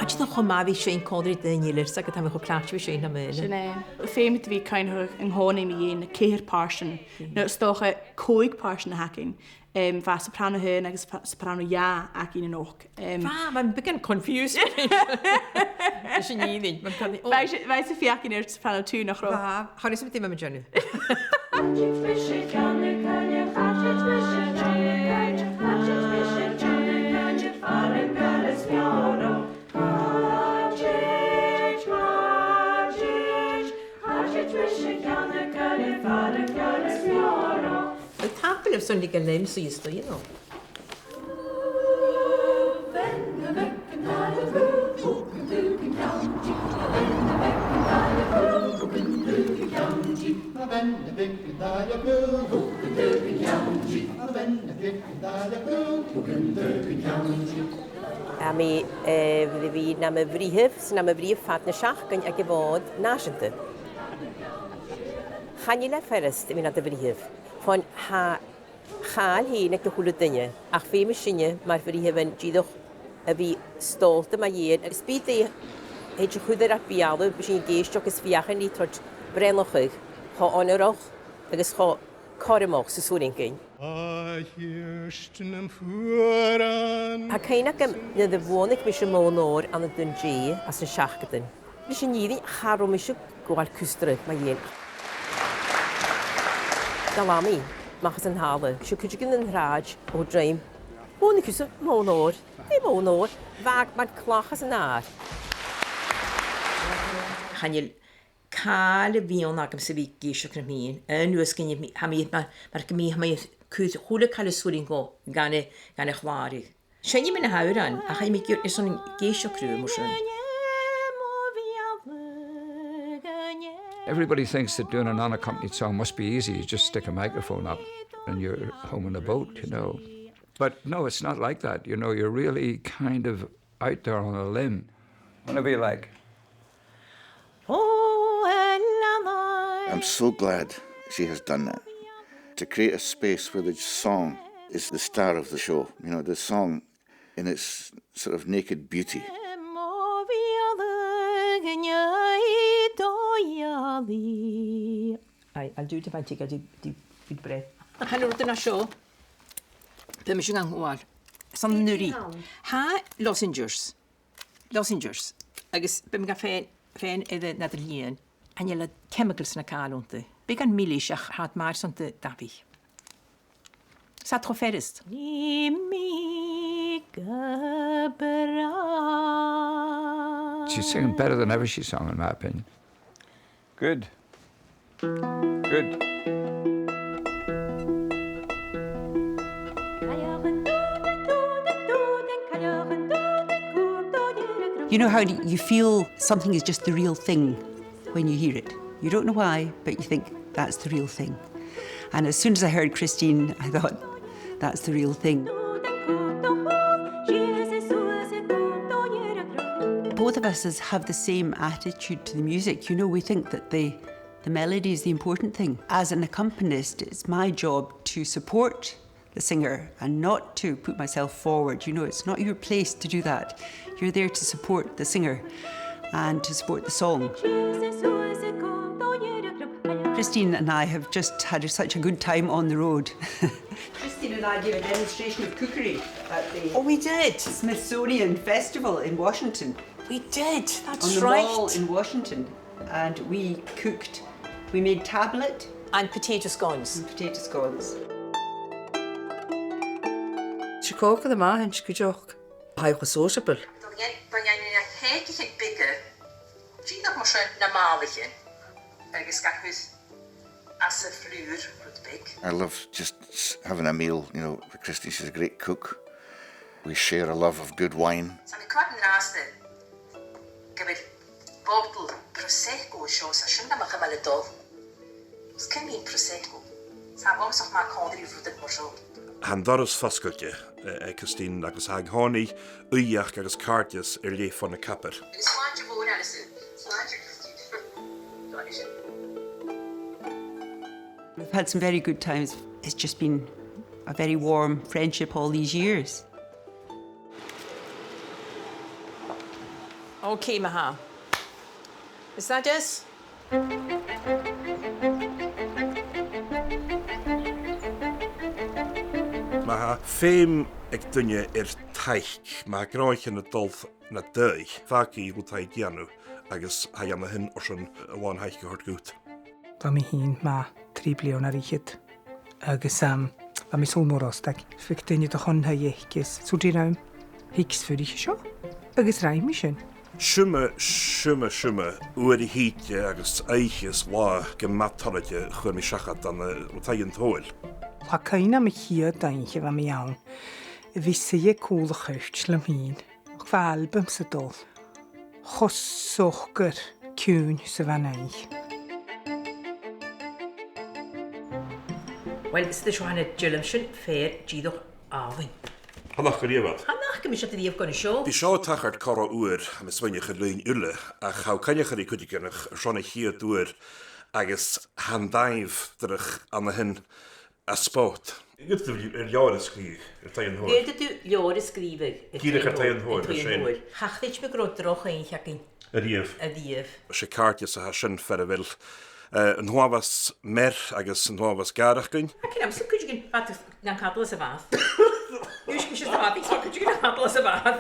e cho math a bhith a' seinn còmhla ri daoine eile, 's aig an àm tha mi cho cleachdte a bhith a' seinn nam aonar. Sin e. Feumaidh tu bhith a' cuimhneachadh an-còmhnaidh mu dheidhinn na ceithir pàirtean, no 's dòcha còig pàirtean a th' againn. Em, bha soprano a h-aon agus fa-, soprano a dhà againn a-nochd. Em, bha, bha mi beagan confused. Sin e, bha mi, bha mi a' feuchainn air soprano two, nach robh? Bha, chan eil fhios agam dè bha mi a' dèanamh. Well, tapadh leibh son leig an leum suas, you know. Tha mi, eh, air a bhith nam bhritheamh, 's nam bhritheamh fad na seachdain aig a' Mhòd Nàiseanta. Chan eil e furasta a bhith nad bhritheamh. Fon tha chàil fhèin aig a h-uile duine, ach feumaidh sinne mar bhritheamhan dìreach a bhith stòlda mu dheidhinn, agus bidh dè thèid a chur air ar beulaibh, bidh sinn ag èisteachd is feuchainn ri toirt breithneachadh cho onarach agus cho cothromach 's as urrainn dhuinn. Tha cuimhne agam nuair a bhuannaich mise mo mhòr-òr ann an Dùn Dè anns an seachdadan. Leis an fhìrinn, cha robh mise a' gabhail cus dragh mu dheidhinn. Dà làmhan a-mach às an talla, seo cuideigin an t-sràid o dhruim. Bhon a' chusa, mòr, mòr, mòr, bha e mar clach às an adhar. Chan eil càil a bhith ann agamsa a bhith ag èisteachd ri mi fhìn, an uair sin, tha mi, tha mi, mar, mar gum bi, tha mi a' cur a h-uile càil as urrainn dhomh, gun a, gun a chlàradh. Sin e, mi na h-òrain, ach tha mi ag iarraidh airson ag èisteachd riutha mar sin. Everybody thinks that doing an unaccompanied song must be easy. You just stick a microphone up and you're home on a boat, you know. But no, it's not like that. You know, you're really kind of out there on a limb. Wanna be like, I'm so glad she has done that. To create a space where the song is the star of the show. You know, the song in its sort of naked beauty. I, I'll do it if I take a deep, deep, deep breath. Chan eil rud an seo. Bidh mise gan gabhail. San an-uiridh. Tha lozenges. Lozenges. Agus bidh mi ga fhèin, fhèin air an eadar-lìon. Chan eil chemicals no càil annta. Bidh e gu math milis ach tha e math airson do dhaibhidh. 'S e cho furasta. She's singing better than ever she's sung, in my opinion. Good. Good. You know how you feel something is just the real thing when you hear it? You don't know why, but you think, "That's the real thing." And as soon as I heard Christine, I thought, "That's the real thing." Both of us is, have the same attitude to the music. You know, we think that the, the melody is the important thing. As an accompanist, it's my job to support the singer and not to put myself forward. You know, it's not your place to do that. You're there to support the singer and to support the song. Christine and I have just had such a good time on the road. Christine and I gave a demonstration of cookery at the, oh, we did, Smithsonian Festival in Washington. We did, that's right. On the mall in Washington. And we cooked, we made tablet. And potato scones. And potato scones. Tha e cho math a th' ann cuideachd. Tha e cho sociable. Tha e, tha e na chèicichean beaga, dìreach mar sin, nam màlaichean. Agus ga chur às a' fhlùr rud beag. I love just s-, having a meal, you know, with Christine. She's a great cook. We share a love of good wine. Tha mi a' coimhead an-dràsta gu bheil botal Prosecco an seo, 's tha sin gam chumail a' dol. Is cuimhne agam Prosecco. 'S tha e uabhasach math còmhla ri rudan mar seo. Tha an doras fosgailte, eh, eh, Christine, agus tha an-còmhnaidh uidheachd agus càirdeas air leth fon a' chabair. Agus slàinte mhòr, Alison. Slàinte, Christine. We've had some very good times. It's just been a very warm friendship all these years. Okay, ma-thà. Is that it? Ma tha feum aig duine air taic, ma tha gnothaichean a' dol na dèidh, fàgaidh thu rud a tha thu a' dèanamh, agus tha e ann a shin airson a làn thaic a thoirt dhut. Bha mi fhìn math trì bliadhna air fhichead. Agus, um, bha mi sònraichte. Fhuair duine de chontae aice is thuirt i rium, "Thig 's fuirich an seo." Agus rinn mi sin. Seo ma, seo ma, seo ma, uair a thìde agus oidhche is latha gu math toilichte a chuir mi seachad ann an, eh, rud a tha an t-saoghail. Tha cuimhne agam a' chiad oidhche a bha mi ann, a bhith suidhe còmhla chairt leam fhìn. Ach bha album sa dol. Cho socair ciùin 's a bha an oidhche. Uill, is e seo a tha na dìlean sin fìor dhìreach àlainn. Chan fhaca mi riamh iad. Chan fhaca mise iad riamh gu na seo. Bidh seo a' tachairt corra uair, tha mi a' smaoineachadh, leinn uile, ach tha thu a' coinneachadh ri cuideigin airson a' chiad uair agus tha an dàimh dìreach ann a shin a' spot. An cuala tu leabhar a sgrìobh air taigh an t-saoghail? An cuala tu leabhar a sgrìobh air taigh an t-saoghail? Dìreach air taigh an t-saoghail, air taigh an t-saoghail. Cha chreid mi gun robh droch oidhche againn. A-riamh. A-riamh. 'S e càirdeas a tha sin far a bheil, eh, an t-uabhas meur agus an t-uabhas gàireachdainn. Ach chan eil fhios agam cuideigin a bha nan cadal às a' bhàta. Dh'fhaodte gu bheil sin sa bhàta, 's cuideigin nan cadal às a' bhàta.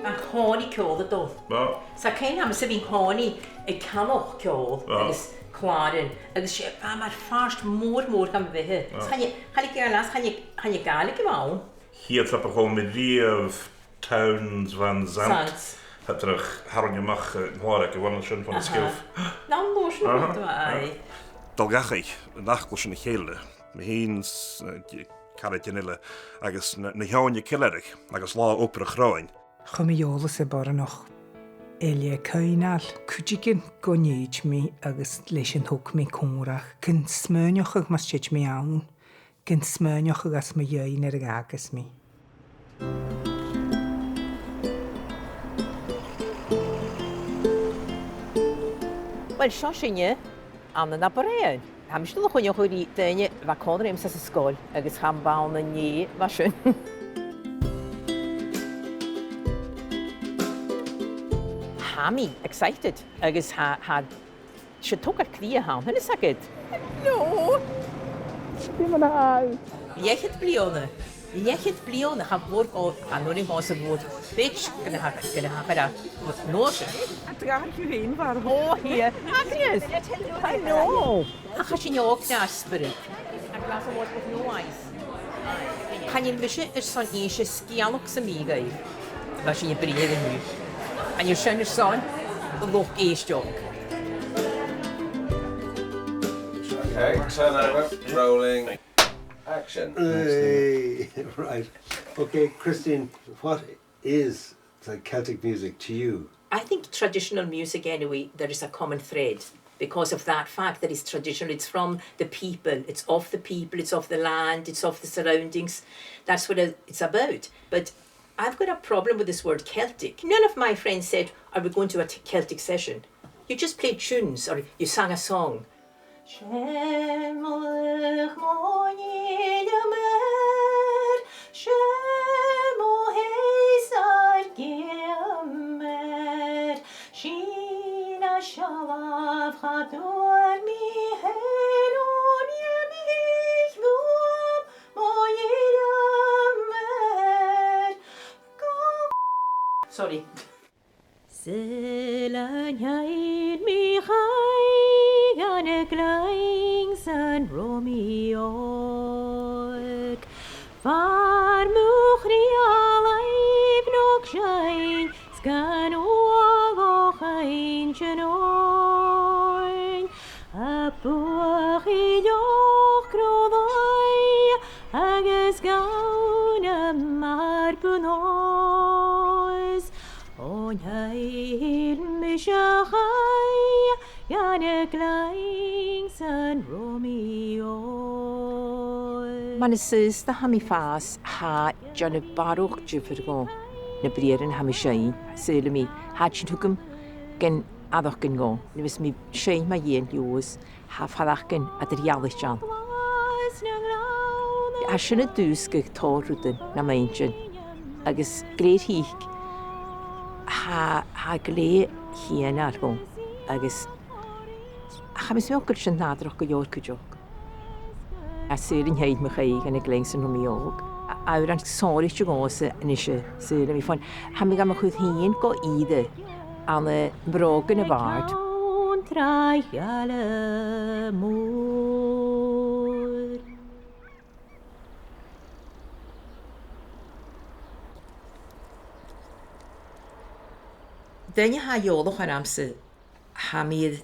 Ach Còmhnaidh ceòl a' dol. Bha. 'S tha cuimhn' agam-sa bhith còmhnaidh a' ceannach ceòl agus clàran, agus 's e, bha e mar phàirt mòr, mòr dham bheatha. 'S chan e, chan e Gàidhlig, chan e, chan e Gàidhlig a bh' ann. Chiad trip a chuala mi riamh Townes Van Zandt. Zandt. Tha iad ag ràdh tharraing a-mach, eh, an clàr aige, bha sin fon sgeilp. Nan dòigh sin, aye. Dol dhachaigh, an taca sin a chèile. Mi fhìn 's, eh, caraid eile, agus na, na h-eòin aig Cille Aithreach, agus Latha Obrach Ròin. Chuir mi eòlas air boireannach eile a' coinneachadh cuideigin gun tèid mi agus leis an tug mi còmhradh, gun smaoineachadh mus tèid mi ann, gun smaoineachadh às mo dhèidh nuair a dh'fhàgas mi. Uill, seo sinne ann an Obar Dheathain. Tha mise a' dol a choinneachadh ri daoine a bha còmhla riumsa san sgoil agus chan ann an-dè a bha sin. Tha mi excited agus tha, tha, 's e togail cridhe a th' ann, a bheil fhios agad? Hello! Dè mar a tha thu? Leth-cheud bliadhna. Leth-cheud bliadhna, cha mhòr gu, chan urrainn dhòmhsa a bhith a' bruidhinn gun a tha, gun a tha, gun a tha, an uair sin. An do dh'atharraich thu fhèin, a Bharbara? Ò, thig. Agnes! Hello! Ach tha sinn òg, no spiorad. A glass of water with no ice. Chan eil mise airson innse sgeulachd sam bith dhuibh. Bha sinn a' bruidhinn an-diugh. Chan eil sin airson an luchd-èisteachd. Okay, turn over, rolling, action. Hey, right. Okay, Christine, what is the Celtic music to you? I think traditional music anyway, there is a common thread because of that fact that it's traditional, it's from the people, it's of the people, it's of the land, it's of the surroundings. That's what it- it's about. But I've got a problem with this word Celtic. None of my friends said, "Are we going to a t- Celtic session?" You just played tunes or you sang a song. Seumaidh mo ghille m' fhear, seumaidh mo sheasamh geamhar, sin a' sealbh cha d' fhuair mi fhèin ò nì mi bhuam mo ghille m' fhear. Go- Sorry. Saoil an ceannaich mi chaidh ann an glèidheadh san robh mi òg. Far mo chridhe làimh no seinn, 's gan uallach aon seann. A' buachaille òg crodh-laighe agus gann a' marbhadh nòs. An ceannaich mise chaidh ann an glèidheadh san robh mi òg. Mar as aosta a tha mi a' fàs, tha e a' dèanamh barrachd diofar dhomh na briathran a tha mi a' seinn. Saoilidh mi, tha iad sin a' tuigsinn gun fhaireachdainn dhomh. Nuair a bhios mi a' seinn mu dheidhinn Leòdhas, tha faireachdainn eadar-dhealaichte ann. Tha sin a' dùsgadh tòrr rudan nam inntinn, agus gu lèir thig, tha, tha e glè chianail dhomh, agus tha mi a' smaoineachadh gu bheil sin nàdarrach gu leòr cuideachd. Is saoil an ceannaich mi chaidh ann an glèidheadh san robh mi òg. A, òran sònraichte dhòmhsa a-nise, saoilidh mi fhìn. Tha mi gam chur fhìn gu ìre ann am brògan a' bhàird. An tràigh gheala mòr. Duine a tha eòlach ormsa, tha mi air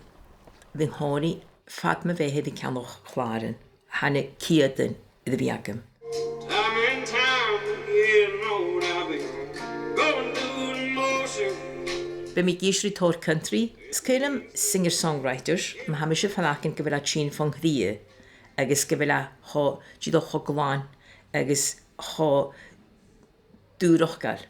a bhith an-còmhnaidh fad mo bheatha air a cheannach clàran. Tha na ceudan air a bhith agam. I'm in town, you know what I mean. Going through the motion. Bidh mi ag èisteachd ri tòrr country. Is caomh leam singer-songwriters, ma tha mise a' faireachdainn gu bheil iad a' tighinn fon chridhe, agus gu bheil e cho, dìreach cho glan, agus cho dùrachdach,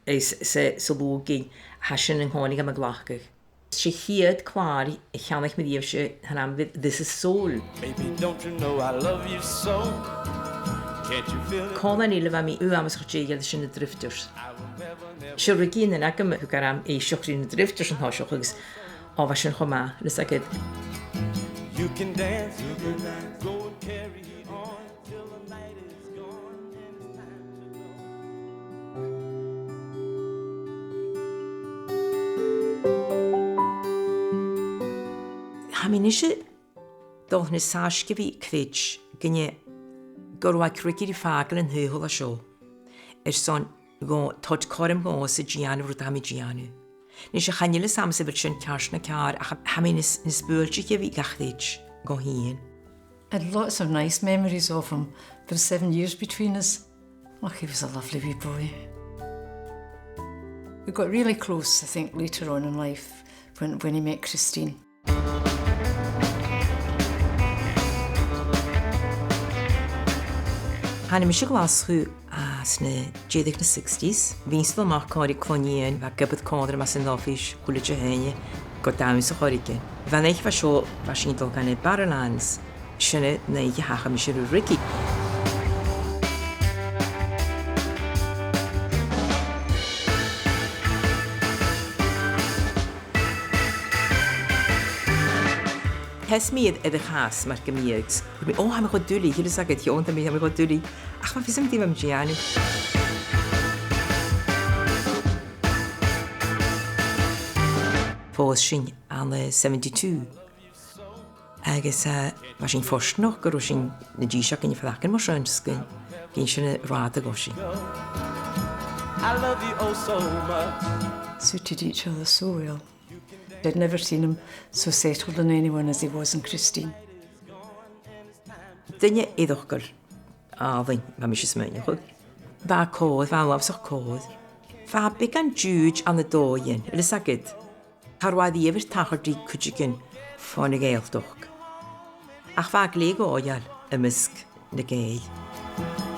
is sa, sa luaidh, tha sin an-còmhnaidh gam ghlacadh. 'S e a' chiad chlàr a cheannaich mi riamh, 's e, tha an t-ainm air, This Is Soul. Baby, don't you know I love you so? Can't you feel it? Còmhla ri Neil bha mi uabhasach dèidheil airson na Drifters. 'S e rudeigin a th' agam a thug orm èisteachd ri na Drifters an toiseach agus, o, bha sin cho math, leis a' gheama. You can dance, you can dance, go and carry on. Till the night is gone and it's time to go. Tha mi a-nise dol nas fhaisge a bhith a' creidsinn gun e, gun robh e a' creidsinn ri fàgail an t-saoghail a tha seo airson dhomh, toirt cothrom dhòmhsa dèanamh an rud a tha mi a' dèanamh. Nise, chan eil fhios agam a bheil sin ceart no ceàrr, ach tha mi nas, nas buailtiche a bhith ga chreidsinn dhomh fhìn. I had lots of nice memories of him, the seven years between us. Oh, he was a lovely wee boy. We got really close, I think, later on in life when, when he met Christine. Thàinig mise a Ghlaschu anns na deireadh nan sixties. Bha mise a' dol a-mach còmhla ri clann-nighean, bha ag obair còmhla rium anns an oifis, a h-uile Dihaoine, gu dannsa air choreigin. Bha an oidhche seo, bha sinn a' dol gu na Barrowlands, sin an oidhche a thachair mise ri Ricky. Sheas mi air, air a' chas mar gum biodh, 's thuirt mi, "Ò, tha mi cho duilich, a bheil fhios agad, Sheonag, tha mi, tha mi cho duilich." Ach bha fios agam dè bha mi a' dèanamh. Phòs sinn ann an, eh, seventy-two. Agus, eh, bha sinn fortanach gun robh sinn na dithis againn a' faireachdainn mar sin, 's gun, gun sin an rathad a ghabh sinn. I love you oh so much. Suited each other so well. I'd never seen him so settled in anyone as he was in Christine. Duine eireachdail àlainn, bha mise a' smaoineachadh. Bha e còir, bha e uabhasach còir. Bha e beagan diùid ann an dòigh, a bheil fhios agad. Cha robh e a-riamh air tachairt ri cuideigin fon a' Ghàidhealtachd. Ach bha e glè dhòigheil am measg nan Gàidheal.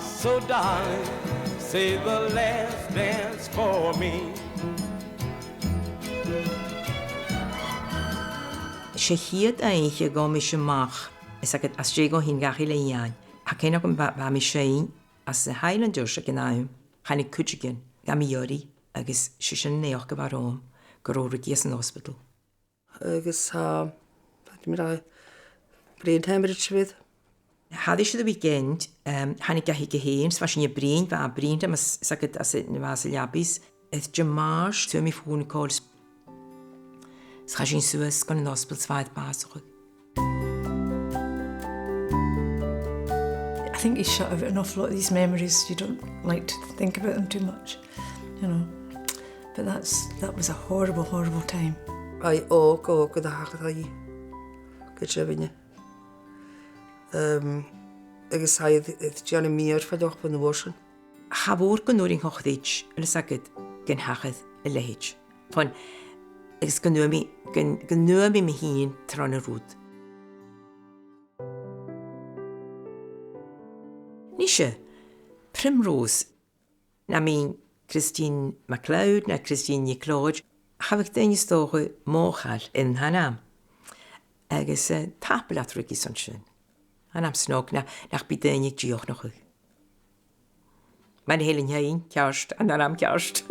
So darling, say the last dance for me. 'S e a' chiad oidhche a ghabh mise a-mach, a bheil fhios agad, às dèidh dhomh fhìn dhachaigh le Iain. Tha cuimhne agam, bha, bha mi a' seinn anns na Highlanders aig an àm. Thàinig cuideigin dham iarraidh agus 's e sin an naidheachd a bha romham, gun robh Ricky anns an ospadal. Agus, ah, bha mi ag ràdh, brain hemorrhage a bh' air. Thairis air a' weekend, em, thàinig e thuige fhèin, 's bha sinn a' bruidhinn, bha e a' bruidhinn rium, 's, 's agad às a, na bha e sa leabaidh, is air Dimàirt, fhuair mi phone call, 's, 's chaidh sinn suas gun an ospadal, 's bha e air bàsachadh. I think you shut out an awful lot of these memories. You don't like to think about them too much, you know. But that's, that was a horrible, horrible time. Aye, oh, oh, gun do thachair e. Gu deimhinne. Em, agus tha e, tha e a' dèanamh mìorbhaileachd bhon uair sin. Cha mhòr gun d' fhuair mi cho-chreids, a bheil fhios agad, gun thachair a leithid. Fon, agus gun d' fhuair mi, gun, gun d' fhuair mi mi fhìn tron an rud. Nise, Primrose, nam inntinn Christine MacLeod no Christine NicLeòid, cha bhiodh daoine 's dòcha mothachail air an t-ainm. Agus, eh, tapadh leat, Ricky, son sin. Ainm snog, na, nach bi daoine a' dìochuimhneachadh. Mura h-eil an t-seinn ceart, an t-ainm ceart.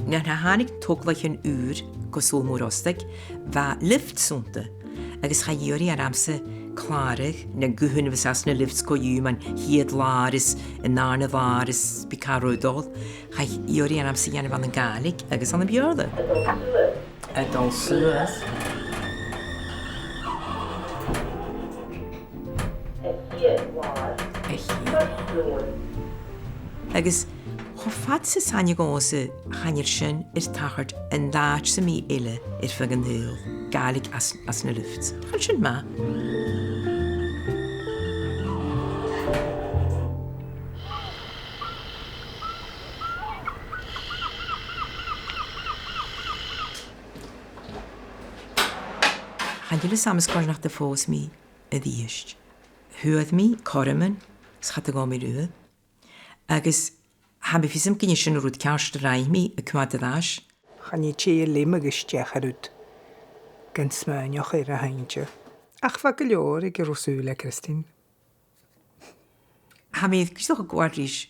Nuair a thàinig togalaichean ùra gu Sabhal Mòr Ostaig, bha lifts annta, agus chaidh iarraidh ormsa clàradh na guthan a bh' anns na lifts co-dhiù, mun chiad làr is an dàrna làr is bidh càil ri dhol. Chaidh iarraidh ormsa a dhèanamh ann an Gàidhlig agus ann am Beurla. A' dol suas. A' chiad làr. Agus cho fad 's as aithne dhòmhsa, chan eil sin air tachairt an àite sam bith eile air feadh an t-saoghail, Gàidhlig anns, anns na lifts. Chan eil sin math. Chan eil fhios agam is cò nach do phòs mi a-rithist. Fhuair mi cothroman, 's cha do ghabh mi riutha. Agus tha mi a' faireachdainn gun e sin an rud ceart a rinn mi a' coimhead air ais. Chan e tèid leam a-steach an rud gan smaoineachadh air a sheinneadh. Ach bha gu leòr aig an robh sùil aig Christine. Tha mi ag iarraidh a ghabhail ris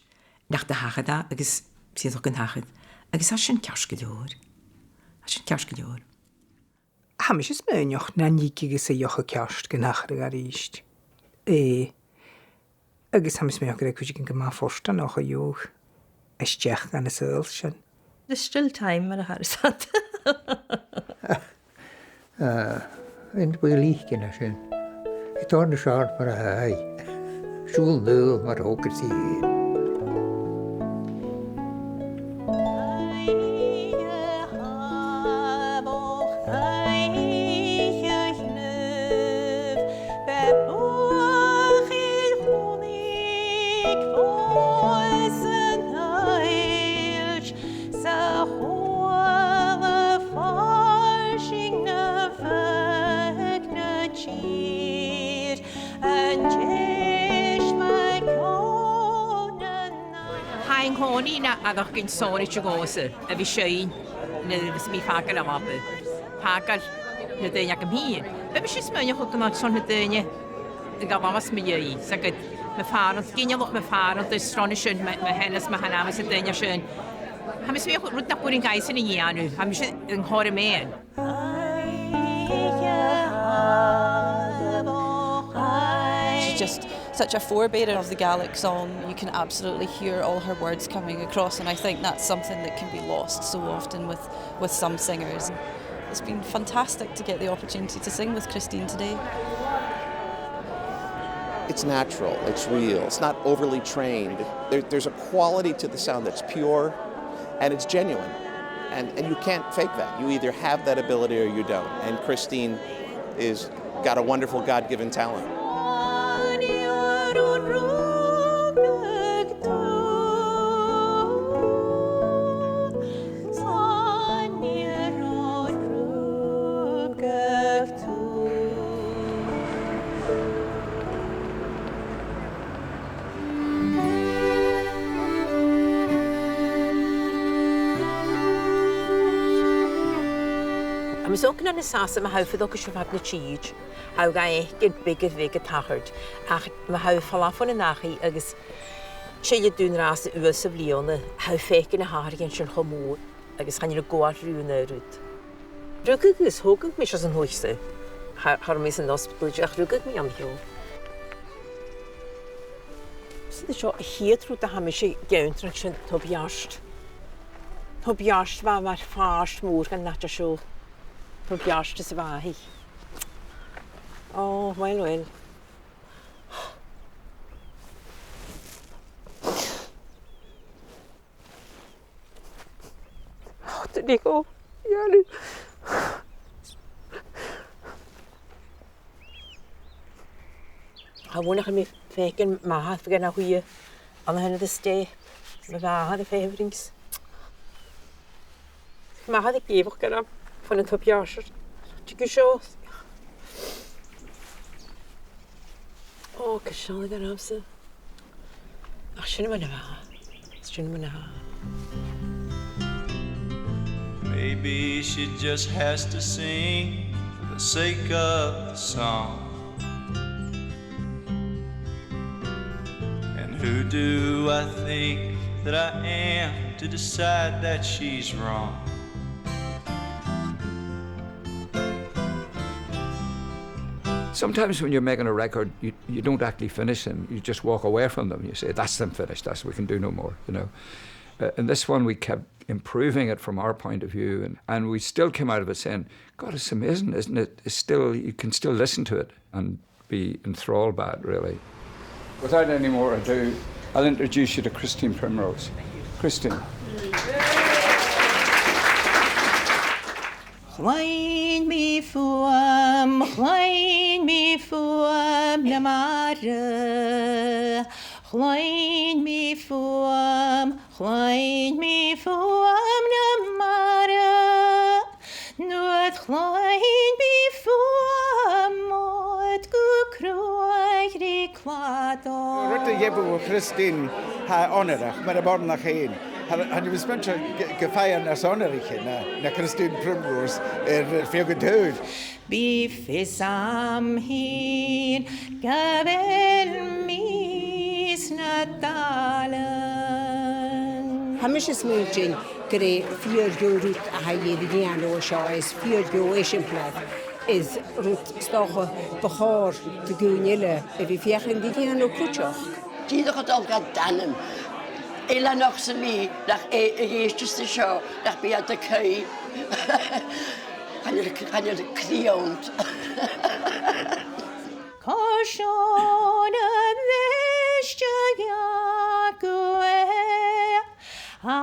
nach do thachair e agus 's dòcha gun tachair. Agus tha sin ceart gu leòr. Tha sin ceart gu leòr. Tha mise a' smaoineachadh nan tigeadh e a-steach cho ceart gun tachradh a-rithist. Eh, agus tha mise a' smaoineachadh gur e cuideigin gu math fortanach a gheibheadh a-steach dhan an saoghal sin. There's still time, mar a their iad. Ah, an bhfuil fhios agaibh sin? Tha e a' tòiseachadh mar a tha e. Siùbhlach mar a thogras e. Sa chuala fairsing na bheag na tìr, an deis le ceòl na n-aois. Tha an-còmhnaidh na, a' dol gun sònraichte dhòmhsa a bhith a' seinn nuair a bhios mi a' fàgail Alba. Fàgail na daoine agam fhìn. Bidh mise a' smaoineachadh gun tèid son na daoine a dh'fhalbhas mu dheireadh, 's aig mo phàrantan, ginealach mo phàrantan, is sròn an sin, mo, mo sheanair, mo sheanmhair, na daoine sin. Tha mise a' smaoineachadh rud nach b' urrainn dhaibhsan a dhèanamh, tha mise an cothrom fhèin. She's just such a forebearer of the Gaelic song. You can absolutely hear all her words coming across, and I think that's something that can be lost so often with, with some singers. It's been fantastic to get the opportunity to sing with Christine today. It's natural, it's real, it's not overly trained. There, there's a quality to the sound that's pure and it's genuine. And, and you can't fake that. You either have that ability or you don't. And Christine is got a wonderful God-given talent. Tha mi a' smaoineachadh gun ann an sàs ma tha thu a' fuireach air fad na tìde, tha thu ga fhaicinn beag air bheag a' tachairt, ach ma tha thu a' falbh bhon an dachaigh agus tilleadh dùn-ràsa uair sa bhliadhna, tha thu a' faicinn na h-atharrachaidhean sin cho mòr. Agus chan eil an còir riutha an aon rud. Rugadh agus thogadh mise san oidhche-sa. Cha, cha robh mi san ospadal idir ach rugadh mi an seo. Sin an seo a' chiad rud a tha mise ag ionndrainn, sin tob eart. Tob eart, bha, bha fàs mòr dhan àite seo. Tob eart sa bhaile. Ò, uill, uill. Ò, dè nì mi? Iarraidh. Tha mi a' faicinn m' athair a' faighinn a-mach an sin air an step. Mo mhàthair a' faighinn rings. Mo mhàthair ag èigheach gu robh fon an tob earsair. Dè gu seo? Ò, gu seo gu robh sa. Ach sin mar a bha. Sin mar a bha. Maybe she just has to sing for the sake of the song. And who do I think that I am to decide that she's wrong? Sometimes when you're making a record, you, you don't actually finish them. You just walk away from them. You say, "That's them finished. That's, we can do no more," you know. Uh, and this one, we kept improving it from our point of view, and, and we still came out of it saying, "God, it's amazing, isn't it? It's still, you can still listen to it and be enthralled by it, really." Without any more ado, I'll introduce you to Christine Primrose. Christine. Chluinn mi fuaim, chluinn mi fuaim na mara. Chluinn mi fuaim, chluinn mi fuaim na mara. Nuair a chluinn mi fuaim mòr gu cruaidh ri claddagh. Rud a gheibh thu o Christine, tha e onarach, mar a b' urrainn dhuinn fhèin. Tha, chan eil mi a' smaoineachadh gu, gu faigh e nas onaraiche na, na Christine Primrose air feadh an t-saoghail. Bidh fios agam fhìn gu bheil mi sna dàlainn. Tha mise a' smaointinn Gur e fìor dheagh rud a tha iad a' dèanamh an seo, is fìor dheagh eisimpleir, is rud 's dòcha bu chòir do dhaoine eile a bhith a' feuchainn ri dhèanamh cuideachd. Dìreach a' dol gan t-ainm. Eileanach sam bith nach e a dh'èisteas ri seo, nach bi iad a' caoidh. Chan eil, chan eil crìonta. Cò seo na bheiste a ghearr gu e, a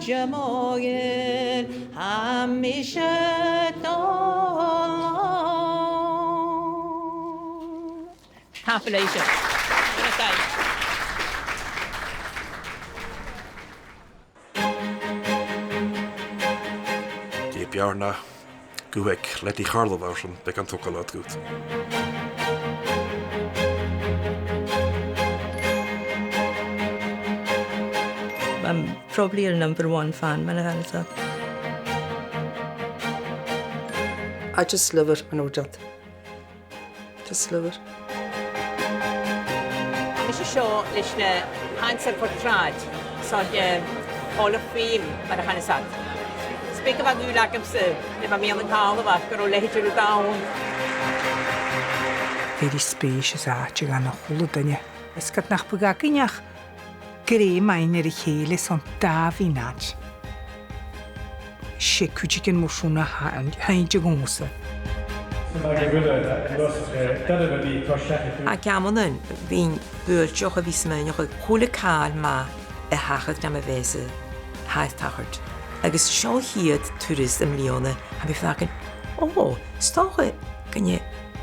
Dhia mo ghaoil, tha mise dol. Tapadh leibhse. Dè a b' fheàrr na guth aig Letty Charleville airson beagan togail a thogail dhut. I'm probably your number one fan, mar a chanas iad. I just love it, an òrdugh. Just love it. Tha mise seo leis na Hands for Trade, son, eh, Hall of Fame, mar a chanas iad. 'S beag a bha dùil agamsa, nuair a bha mi ann an Càrlabhagh, gun robh leithid de rud ann. Very spacious àite dhan a h-uile duine. Is ged nach biodh againn ach grèim fhaighinn air a chèile son dà mhionaid. 'S e cuideigin mar sin a th' ann, tha innte dhòmhsa. Aig amannan, bhithinn buailteach a bhith a' smaoineachadh a h-uile càil math a thachair nam bheatha-sa, tha air tachairt. Agus seo a' chiad turas am-bliadhna, tha mi a' faireachdainn, ò, 's dòcha gun e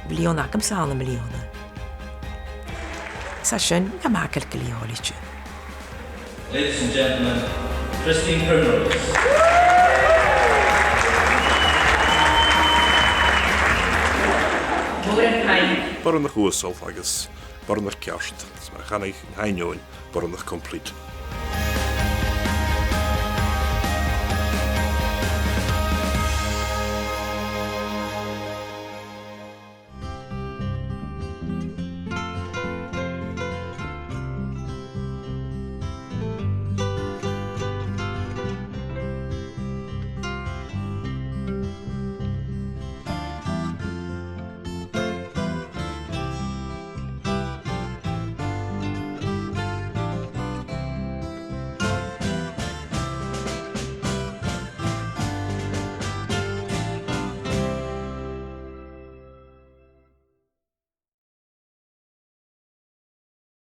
bliadhna agamsa a th' ann am-bliadhna. 'S tha sin nam fhaiceall gu lèir toilichte. Ladies and gentlemen, Christine Primrose. Boireannach uasal agus boireannach ceart. 'S mar a chanadh an t-ainm, boireannach complete.